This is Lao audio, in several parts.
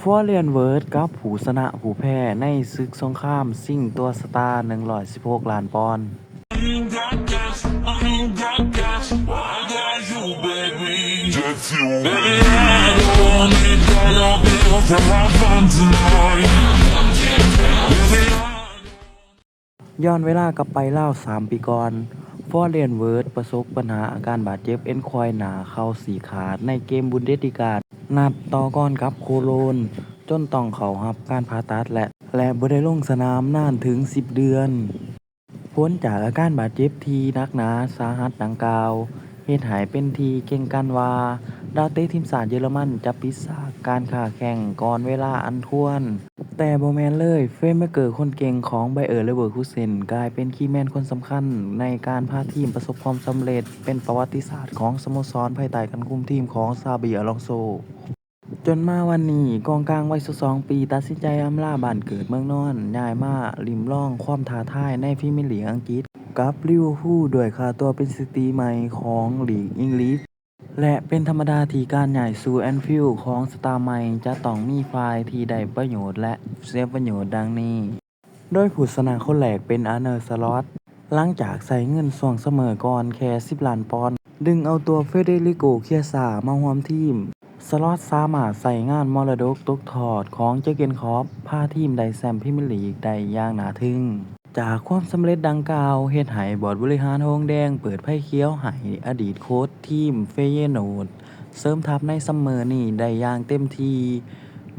Foreign World ກັບຜູ້ຊະນະຜູ້ແພ້ໃນສຶກສົງຄາມຊິງຕົວສະຕາ ໜຶ່ງຮ້ອຍສິບຫົກລ້ານປອນ. ຍ້ອນເວລາກັບໄປລາວສາມປີກ່ອນ, Foreign World ປະສົບບັນຫາອາການບາດເຈັບເອັນຄວາຍໜ້າເຂົ່າຊີ້ຂາດໃນເກມບຸນເດສລີກາ ນັດຕໍ່ກ່ອນກັບໂຄໂລນ, ຈົນຕ້ອງເຂົ້າຮັບການຜ່າຕັດ ແລະ ແລະ ບໍ່ໄດ້ລົງສະໜາມນານເຖິງສິບເດືອນ. ຜົນຈາກອາການບາດເຈັບທີ່ໜັກໜາສາຫັດດັ່ງກ່າວ ເຮັດໃຫ້ເປັນທີ່ເກັ່ງກັນວ່າ ດາວເຕະທີມຊາດເຢຍລະມັນຈະປິດສາກການຄ້າແຂ້ງກ່ອນເວລາອັນຄວນ. ແຕ່ບໍ່ແມ່ນເລີຍ, Playmaker ຄົນເກັ່ງຂອງ Bayer Leverkusen ກາຍເປັນຄີແມນຄົນສຳຄັນໃນການພາທີມປະສົບຄວາມສຳເລັດເປັນປະຫວັດຕິສາດຂອງສະໂມສອນພາຍໃຕ້ການຄຸມທີມຂອງ Xabi Alonso. ຈົນມາວັນນີ້, ກອງກາງໄວຊາວສອງປີຕັດສິນໃຈອຳລາບ້ານເກີດເມືອງນອນ, ຍ້າຍມາລິມລອງຄວາມທ້າທາຍໃນພຣີເມຍລີກອັງກິດກັບລິເວີພູລ ດ້ວຍຄ່າຕົວເປັນສະຖິຕິໃໝ່ຂອງລີກອັງກິດ ແລະ ເປັນທຳມະດາທີ່ການຍ້າຍສູ່ Anfield ຂອງສະຕາໃໝ່ຈະຕ້ອງມີຝ່າຍທີ່ໄດ້ປະໂຫຍດ ແລະ ເສຍປະໂຫຍດດັ່ງນີ້. ໂດຍຜູ້ຊະນະຄົນແລກເປັນ Arne Slot ຫຼັງຈາກໃຊ້ເງິນຊ່ວງ Summer ກ່ອນແຄ່ສິບລ້ານປອນ ດຶງເອົາຕົວ Federico Chiesa ມາຮ່ວມທີມ. Slot ສາມາດໃຊ້ງານມໍລະດົກຕົກທອດຂອງ Jurgen Klopp ພາທີມໄດ້ແຊມພຣີເມຍລີກໄດ້ຢ່າງໜ້າທຶ່ງ. ຈາກຄວາມສຳເລັດດັ່ງກ່າວ ເຮັດໃຫ້ບອດບໍລິຫານຫົງແດງເປີດໄຟຂຽວໃຫ້ອະດີດໂຄດທີມ Feyenoord ເສີມທັບໃນ Summer ນີ້ໄດ້ຢ່າງເຕັມທີ່,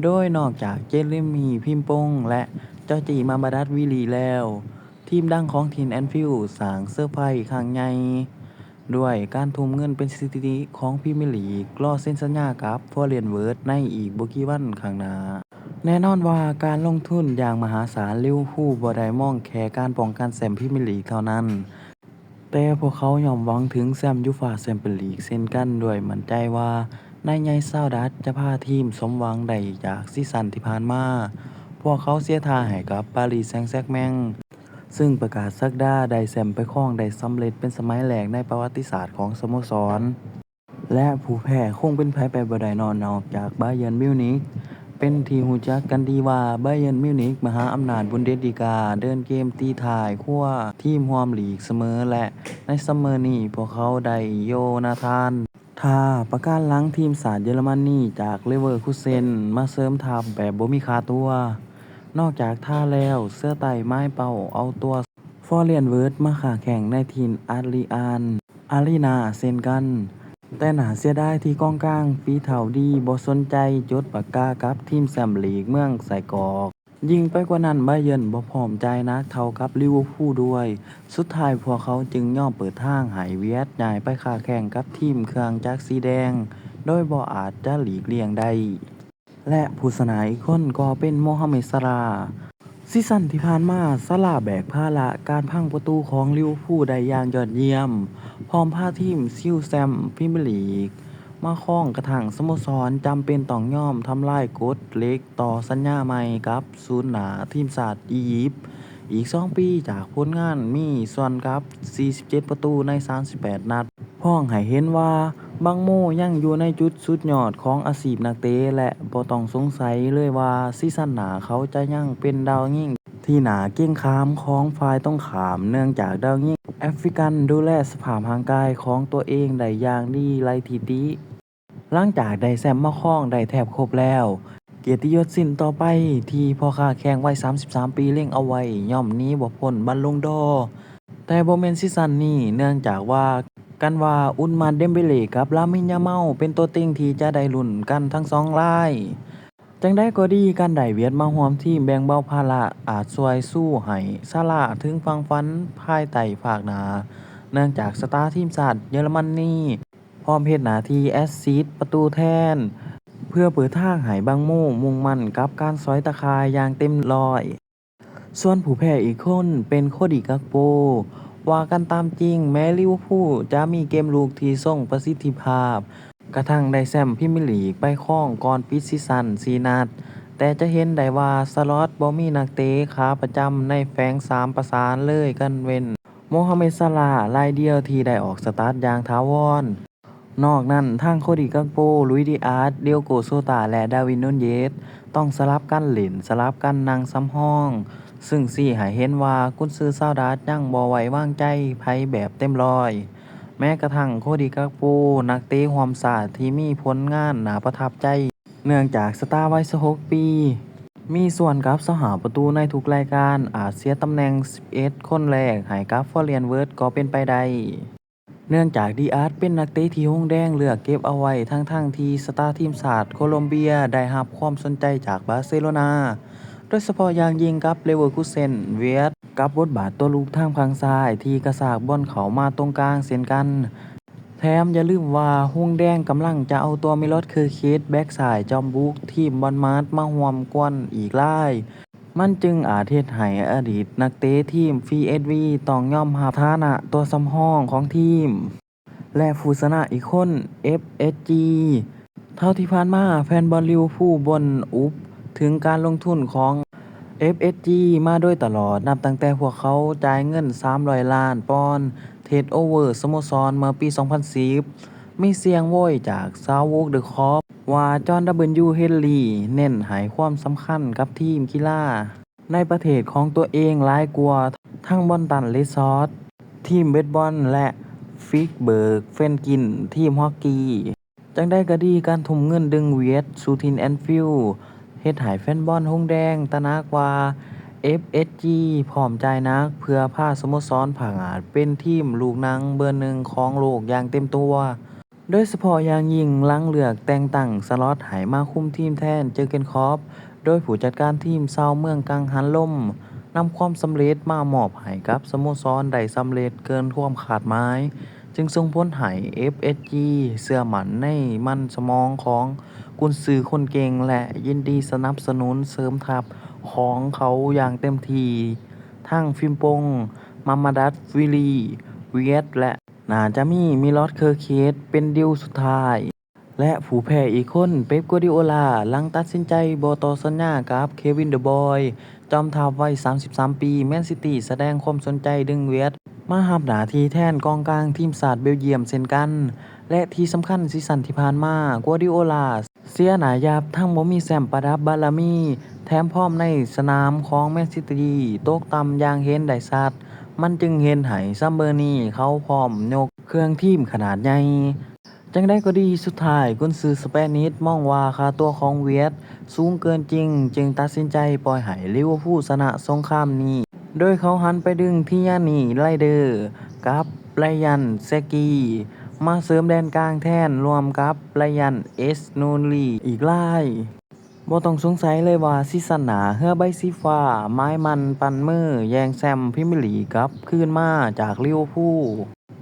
ໂດຍນອກຈາກ Jeremy Frimpong ແລະ Georgi Mamardashvili ແລ້ວ, ທີມດັງຂອງຖິ່ນ Anfield ສ້າງເຊີໄພຄັ້ງໃຫຍ່ ດ້ວຍການທຸ່ມເງິນເປັນສະຖິຕິຂອງພຣີເມຍລີກ ລໍເຊັນສັນຍາກັບ Foreign World ໃນອີກບໍ່ກີ່ວັນຂ້າງໜ້າ. ແນ່ນອນວ່າການລົງທຶນຢ່າງມະຫາສານ ລິເວີພູລບໍ່ໄດ້ມອງແຄ່ການປ້ອງກັນແຊມພຣີເມຍລີກເທົ່ານັ້ນ, ແຕ່ພວກເຂົາຍ່ອມຫວັງເຖິງແຊມຢູຟາແຊມປຽນລີກເຊັ່ນກັນ, ດ້ວຍໝັ້ນໃຈວ່ານາຍໃຫຍ່ຊາວດັດຈະພາທີມສົມຫວັງໄດ້ຈາກຊີຊັນທີ່ຜ່ານມາ. ພວກເຂົາເສຍທ່າໃຫ້ກັບປາຣີແຊງແຊັກແມັງ ເຊິ່ງປະກາດສັກດາໄດ້ແຊມໄປຄອງໄດ້ສຳເລັດເປັນສະໄໝແລກໃນປະຫວັດຕິສາດຂອງສະໂມສອນ. ແລະ ຜູ້ແພ້ຄົງເປັນໃຜໄປບໍ່ໄດ້ເນາະ ນອກຈາກ Bayern Munich ເປັນທີ່ຮູ້ຈັກກັນດີວ່າ Bayern Munich ມະຫາອຳນາດບຸນເດສລີກາ ເດີນເກມຕີທ້າຍຄົວທີມຮ່ວມລີກສະເໝີ ແລະ ໃນ Summer ນີ້ ພວກເຂົາໄດ້ໂຢນາທານ ທ່າ ປະການຫຼັງທີມຊາດເຢຍລະມັນນີ້ຈາກ Leverkusen ມາເສີມທັບແບບບໍ່ມີຄ່າຕົວ. ນອກຈາກທ່າແລ້ວ, ເສືອໃຕ້ໝາຍເປົ້າເອົາຕົວ Foreign World ມາຄ້າແຂ່ງໃນຖິ່ນ Allianz Arena ເຊັ່ນກັນ, ແຕ່ໜ້າເສຍດາຍທີ່ກອງກາງຝີເທົ້າດີບໍ່ສົນໃຈຈົດປາກກາກັບທີມແຊມລີກເມືອງໄສ້ກອກ. ຍິ່ງໄປກວ່ານັ້ນ, Bayern ບໍ່ພ້ອມຈ່າຍໜັກເທົ່າກັບ Liverpool ດ້ວຍ. ສຸດທ້າຍພວກເຂົາຈຶ່ງຍອມເປີດທາງໃຫ້ Wirtz ຍ້າຍໄປຄ້າແຂ່ງກັບທີມເຄື່ອງຈັກສີແດງ ໂດຍບໍ່ອາດຈະຫຼີກລ່ຽງໄດ້. ແລະ ຜູ້ຊະນະອີກຄົນກໍເປັນ Mohamed Salah. ຊີຊັນທີ່ຜ່ານມາ, Salah ແບກພາລະການພັງປະຕູຂອງ Liverpool ໄດ້ຢ່າງຍອດຢ້ຽມ, ພ້ອມພາທີມຊິວແຊມພຣີເມຍລີກມາຄອງ ກະທັ່ງສະໂມສອນຈຳເປັນຕ້ອງຍອມທຳລາຍກົດເຫຼັກຕໍ່ສັນຍາໃໝ່ກັບສູນໜ້າທີມຊາດອີຢິບ. ອີກສອງປີຈາກຜົນງານມີສ່ວນກັບສີ່ສິບເຈັດປະຕູໃນສາມສິບແປດນັດ ພ້ອງໃຫ້ເຫັນວ່າບັງໂມຍັງຢູ່ໃນຈຸດສຸດຍອດຂອງອາຊີບນັກເຕະ ແລະ ບໍ່ຕ້ອງສົງໄສເລີຍວ່າຊີຊັນໜ້າເຂົາຈະຍັງເປັນດາວຍິງທີ່ໜ້າເກັງຂາມຂອງຝ່າຍຕົງຂ້າມ ເນື່ອງຈາກດາວຍິງແອຟຣິກັນດູແລສະພາບຮ່າງກາຍຂອງຕົວເອງໄດ້ຢ່າງດີໄລທີ່ຕິ. ຫຼັງຈາກໄດ້ແຊມມາຄອງໄດ້ແທບຄົບແລ້ວ, ກຽດຕິຍົດຊິ້ນຕໍ່ໄປທີ່ພໍ່ຄ້າແຂ້ງໄວສາມສິບສາມປີເລັງເອົາໄວ້ ຍ່ອມໜີບໍ່ພົ້ນບັນລົງດໍ. ແຕ່ບໍ່ແມ່ນຊີຊັນນີ້, ເນື່ອງຈາກວ່າ ກັນວ່າ Ousmane Dembélé ກັບ Lamine Yamal ເປັນຕົວເຕັງທີ່ຈະໄດ້ລຸ້ນກັນທັງສອງລາຍ. ຈັ່ງໃດກໍດີ, ການໄດ້ Wirtz ມາຮ່ວມທີມແບ່ງເບົາພາລະອາດຊ່ວຍຊູໃຫ້ Salah ເຖິງຝັ່ງຝັນພາຍໃຕ້ພາກໜ້າ, ເນື່ອງຈາກສະຕາທີມຊາດເຢຍລະມັນນີ້ ພ້ອມເຮັດໜ້າທີ່ແອັດຊິດປະຕູແທນ ເພື່ອເປີດທາງໃຫ້ບັງໂມມຸ່ງໝັ້ນກັບການສອຍຕາຂ່າຍຢ່າງເຕັມຮ້ອຍ. ສ່ວນຜູ້ແພ້ອີກຄົນເປັນ Cody Gakpo. ວ່າກັນຕາມຈິງ, ແມ້ Liverpool ຈະມີເກມລຸກທີ່ຊົງປະສິດທິພາບ, ກະທັ່ງໄດ້ແຊມພຣີເມຍລີກໄປຄອງກ່ອນປິດຊີຊັນສີ່ນັດ, ແຕ່ຈະເຫັນໄດ້ວ່າ Slot ບໍ່ມີນັກເຕະຂາປະຈຳໃນແຝງສາມປະສານເລີຍ, ກັນເວັ້ນ Mohamed Salah ລາຍດຽວທີ່ໄດ້ອອກສະຕາດຢ່າງຖາວອນ. ນອກນັ້ນ, ທັງ ໂຄດີ ກັກໂປ, ລຸຍສ໌ ດີອາສ, ດຽໂກ ໂຊຕາ ແລະ ດາວິນ ນູນເຢສ ຕ້ອງສະຫຼັບກັນຫຼິ້ນ, ສະຫຼັບກັນນັ່ງສຳຮອງ, ຊຶ່ງຊີ້ໃຫ້ເຫັນວ່າກຸນຊື່ຊາວດັດຍັງບໍ່ໄວ້ວາງໃຈໃຜແບບເຕັມຮ້ອຍ. ແມ້ກະທັ່ງ ໂຄດີ ກັກໂປ, ນັກເຕະຮ່ວມຊາດທີ່ມີຜົນງານໜ້າປະທັບໃຈ, ເນື່ອງຈາກສະຕາໄວຊາວຫົກປີ ມີສ່ວນກັບຊາວຫ້າປະຕູໃນທຸກລາຍການ, ອາດເສຍຕຳແໜ່ງສິບເອັດຄົນແລກໃຫ້ກັບ ຟລໍເຣຍນ ເວີດ ກໍເປັນໄປໄດ້. ເນື່ອງຈາກ ດີອາສ ເປັນນັກເຕະທີ່ຫົງແດງເລືອກເກັບເອົາໄວ້, ທັງໆທີ່ສະຕາທີມຊາດໂຄລອມເບຍໄດ້ຮັບຄວາມສົນໃຈຈາກບາເຊໂລນາ, ໂດຍສະເພາະຢ່າງຍິ່ງກັບເລເວີຄູເຊັນ, ເວຍດ ກັບບົດບາດຕົວລຸກທາງຝັ່ງຊ້າຍທີ່ກະຊາກບອນເຂົ້າມາຕົງກາງເຊັ່ນກັນ. ແຖມຢ່າລືມວ່າຫົງແດງກຳລັງຈະເອົາຕົວ ມີລອດ ເຄີເຄດ ແບັກຊ້າຍຈອມບຸກທີມບອນມາດ ມາຮ່ວມກວນອີກຫຼາຍ. ມັນຈຶ່ງອາດເຮັດໃຫ້ອະດີດນັກເຕະທີມ ພີເອສວີ ຕ້ອງຍອມຮັບຖານະຕົວສຳຮອງຂອງທີມ ແລະ ຜູ້ຊະນະອີກຄົນ ເອັຟເອສຈີ. ເທົ່າທີ່ຜ່ານມາ, ແຟນບອນລິເວີພູບ່ນອຸບເຖິງການລົງທຶນຂອງ ເອັຟເອສຈີ ມາໂດຍຕະຫຼອດ, ນັບຕັ້ງແຕ່ພວກເຂົາຈ່າຍເງິນສາມຮ້ອຍລ້ານປອນ ເທກໂອເວີສະໂມສອນເມື່ອປີສອງພັນສິບ. ມີສຽງໂວຍຈາກຊາວ ໂວກເດີຄອບ ວ່າ ຈອນ ດັບເບິນຢູ ເຮນລີ ເນັ້ນໃຫ້ຄວາມສຳຄັນກັບທີມກິລາໃນປະເທດຂອງຕົວເອງຫຼາຍກວ່າທັງ ບຣອນຕັນ ເຣຊອດ ທີມເບດບອນ ແລະ ຟຣິດເບີກ ເຟຣນກິນ ທີມຮອກກີ. ຈັ່ງໃດກໍດີ, ການທຸ່ມເງິນດຶງ ເວຍດ ສູ່ຖິ່ນ ແອນຟິວ ເຮັດໃຫ້ແຟນບອນຫົງແດງຕະໜັກວ່າ ເອັຟເອສຈີ ພ້ອມຈ່າຍໜັກເພື່ອພາສະໂມສອນຜາງອາດເປັນທີມລູກໜັງເບີໜຶ່ງຂອງໂລກຢ່າງເຕັມຕົວ, ໂດຍສະເພາະຢ່າງຍິ່ງຫຼັງເລືອກແຕ່ງຕັ້ງ ສະລັອດ ໃຫ້ມາຄຸມທີມແທນ ເຈີເກັນ ຄລັອບ ໂດຍຜູ້ຈັດການທີມຊາວເມືອງກັງຫັນລົມ ນຳຄວາມສຳເລັດມາມອບໃຫ້ກັບສະໂມສອນໄດ້ສຳເລັດເກີນຄວາມຄາດໝາຍ. ຈຶ່ງສົ່ງຜົນໃຫ້ ເອັຟເອສຈີ ເຊື່ອໝັ້ນໃນມັນສະໝອງຂອງກຸນຊື່ຄົນເກັ່ງ ແລະ ຍິນດີສະໜັບສະໜູນເສີມທັບຂອງເຂົາຢ່າງເຕັມທີ່. ທັງ ຟຣິມປອງ, ມາມາດັດ ວິລີ, ເວຍດ ແລະ ໜ້າຈະມີ ມີລອດ ເຄີເຄດ ເປັນດີວສຸດທ້າຍ. ແລະ ຜູ້ແພ້ອີກຄົນ ເປັບ ກວາດີໂອລາ ຫຼັງຕັດສິນໃຈບໍ່ຕໍ່ສັນຍາກັບ ເຄວິນ ເດີບອຍ ຈອມທັບໄວສາມສິບສາມປີ ແມນຊິຕີ ສະແດງຄວາມສົນໃຈດຶງ ເວຍດ ມາຮັບໜ້າທີ່ແທນກອງກາງທີມຊາດເບລຢ້ຽມເຊັ່ນກັນ ແລະ ທີ່ສຳຄັນ ຊີຊັນທີ່ຜ່ານມາ ກວາດີໂອລາເສຍໜ້າຫຍັບ ທັງບໍ່ມີແຊ້ມປະດັບບາລະມີ, ແຖມຟອມໃນສະໜາມຂອງແມນຊິຕີຕົກຕ່ຳຢ່າງເຫັນໄດ້ຊັດ. ມັນຈຶ່ງເຮັດໃຫ້ຊຳເບີນີ້ເຂົາພ້ອມຍົກເຄື່ອງທີມຂະໜາດໃຫຍ່. ຈັ່ງໃດກໍດີ, ສຸດທ້າຍ ກຸນຊື່ສະເປນິດມອງວ່າຄ່າຕົວຂອງ ເວຍດ ສູງເກີນຈິງ, ຈຶ່ງຕັດສິນໃຈປ່ອຍໃຫ້ລິເວີພູຊະນະສົງຄາມນີ້ ໂດຍເຂົາຫັນໄປດຶງ ທີຢານີ ໄຣເດີ ກັບ ໄບຣອັນ ແຊັກກີ ມາເສີມແດນກາງແທນ, ລວມກັບ ໄບຣອັນ ເອັສນູນລີ ອີກຫຼາຍ. ບໍ່ຕ້ອງສົງໄສເລີຍວ່າ ຊີຊັນໜ້າ ເຮືອໃບສີຟ້າໝາຍໝັ້ນປັ້ນມືແຍ່ງແຊ້ມພຣີເມຍລີກກັບຄືນມາຈາກລິເວີພູ.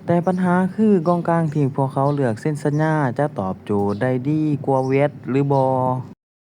ແຕ່ບັນຫາຄື ກອງກາງທີ່ພວກເຂົາເລືອກເຊັນສັນຍາຈະຕອບໂຈດໄດ້ດີກວ່າ ເວຍດ ຫຼືບໍ່?